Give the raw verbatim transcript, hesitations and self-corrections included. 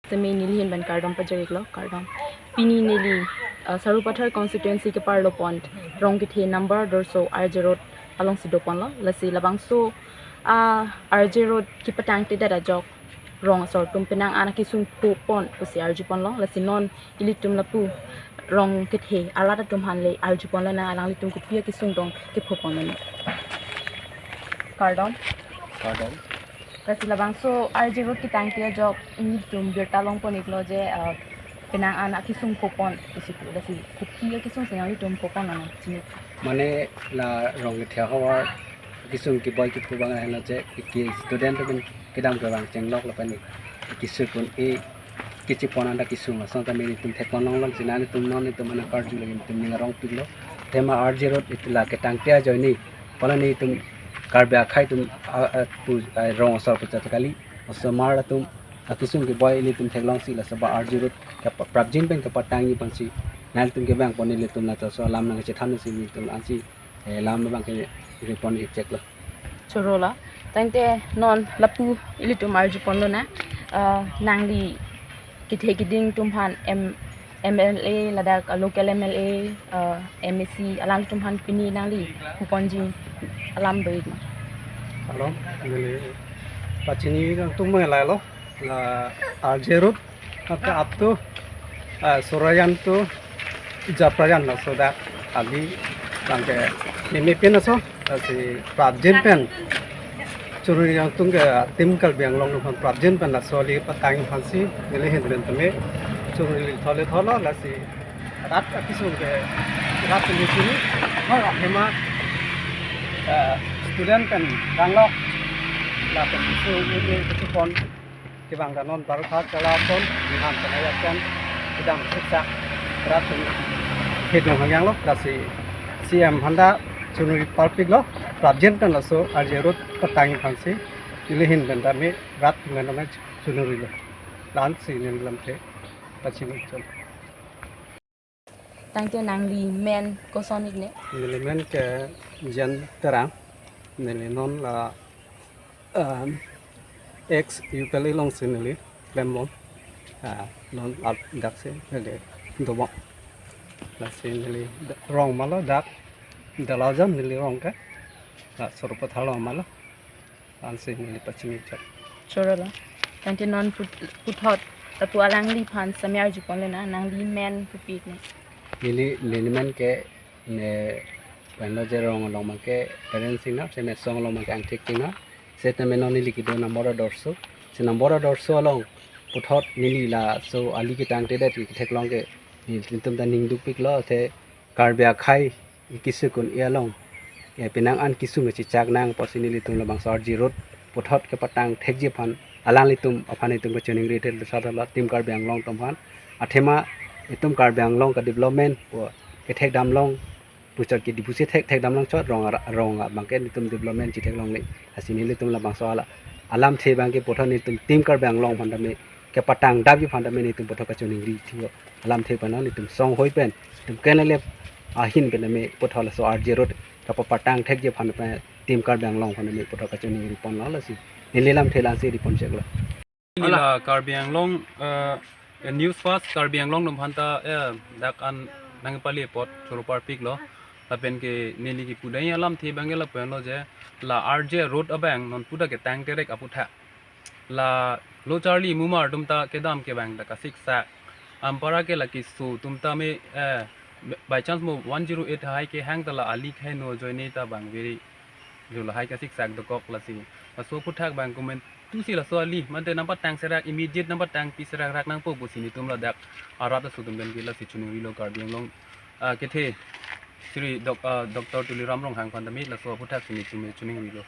Seme neli ahin pen kardom pajir-iklo, kardom. Pini neli, uh, Sarupathar constituency keparlo pon Rongkethe number dorso R J Road alongsi doponlo. Lasi labangso, uh, R J Road kepatangtedet ajok rong asor atum penang an akesung pho pon pusi arjuponlo. Lasi non ilitum lapu Rongkethe arat atum aphan le arjuponlonang, alanglitum kopi akesung dong kepho ponlonang. Kardom. Kardom. Lasi labangso R J Road ketangte ajok ilitum birta longpon-iklo je, uh, penang an akesung pho pon pusi pu. Lasi kopi akesung si nanglitum pho ponlonang, chini. Mane la Rongkethe ahavar kesung keboi kephu abang lahenlo je, ke student atum kedam kevang chenglok lapen kesung un-e kechepon anta kesung asong tame nelitum theklong longlok, jina nelitum non nelitum anang karju lagi nelitum ning arongpiklo. Athema R J Road iti la ketangte ajoine, pala nelitum Karbi akhei atum, a, a, pu, a, rong asor puchot kali, osomar atum akesung keboi ilitum theklongsi laso ba R J Road kepa-, prapjin pen kepatangji aphansi nanglitum kevang pon, nelitum laso alam nangchethansi nelitum ansi, eh, alam abang ke repon ri cheklo. Choro la. Tangte non lapu ilitum arjuponlonang, uh, nangli kethe keding atum aphan M-, M L A ladak, uh, local M L A, uh, M A C alangtum aphan pini nangli puponji alam do-ik ma? Hello, neli pachini nangtum mengelai lo, la R J Road, maka up to, uh, Surayan to Japrayan laso dak ali abang ke neme pen aso, lasi prapjin pen choningri atum ke Team Karbi Anglong atum aphan prapjin pen laso ali patang aphansi neli ahin pen tame choningri thole tholo, lasi rat akesung ke rat ini sini, athema, eh, student pen ranglok lapen isu ini kechepon kevang ta non baru kha chala pon, niham pen ayat pen kedam siksak rat pen hidung hangyang lo, lasi C M aphan ta choningri parpiklo, prapjin pen laso R J Road patang aphansi neli ahin pen tame rat pen tame choningrilo. La-ansi neli lamthe pachini chot. Tangte nangli men koson-ik ne? Neli men ke Jen Terang. Neli non la, um, ex U P L A alongsi neli klembom. Ah, non ap daksi neli dobom. Lasi neli d-, rong malo dak Dalajan neli rong ke. La Sarupathar along malo. Ansi neli pachini chot. Choro la. Tangte non put-, puthot lapu alangliphan seme arjuponlonang, nangli men kopi-ik ne? Neli, neli men ke ne penlo je rong along abang ke parents ingnar, seme asong along abang ke angthek ingnar. Setame non neli kedo number dorso. Si number dorso along puthot neli laso ali ketangtedet ketheklong ke nelitum ta ning dukpiklo, athe Karbi akhei kesung un-e along, eh, penang an kesung kechechak nang apotsi nelitum labangso R J Road puthot kepatang thekji aphan alanglitum aphan itum kachoningri thek sar la Team Karbi Anglong atum aphan. Athema itum Karbi Anglong ka development pu kethekdam long puchot ke dipusi thek, thekdam long chot, rong ara-, rong abang ke nelitum development chetheklongle. Lasi nelitum labangso ala alamthe abang ke puthot nelitum Team Karbi Anglong aphan tame kepatang dapji aphan tame nelitum puthot kachoningri thio. Alamthe pen nelitum songhoi pen, itum kenale ahin pen tame puthot laso R J Road kapapatang thekji aphan pen Team Karbi Anglong aphan tame puthot kachoningri ponlo, lasi neli lamthe la-ansi ripon cheklo. Neli la Karbi Anglong, eh, News First Karbi Anglong atum aphan ta, eh, dak an nangpali apot choro parpiklo. Lapen ke neli kepu dai alamthe abang ke lapulo je la R J Road abang non puda ketangterek aputhak la lo charli mumar atum ta kedam kevang ta kasiksak. Anparke la keso atum tame, eh, by chance mo one zero eight hai kehang ta la ali khei no ajoine ta bang veri jo lahai kasiksak dokok, lasi laso aputhak abang komantusi laso ali mate nangpatang serak, immediate nangpatangpi serak rak nangpo pusi nelitum ladak arat aso atum pen ke lasi choningrilo Karbi Anglong, ah, kethe Shri Doc-, ah, Doctor Tuliram Ronghang aphan tame laso aputhak si nelitum choningrilo.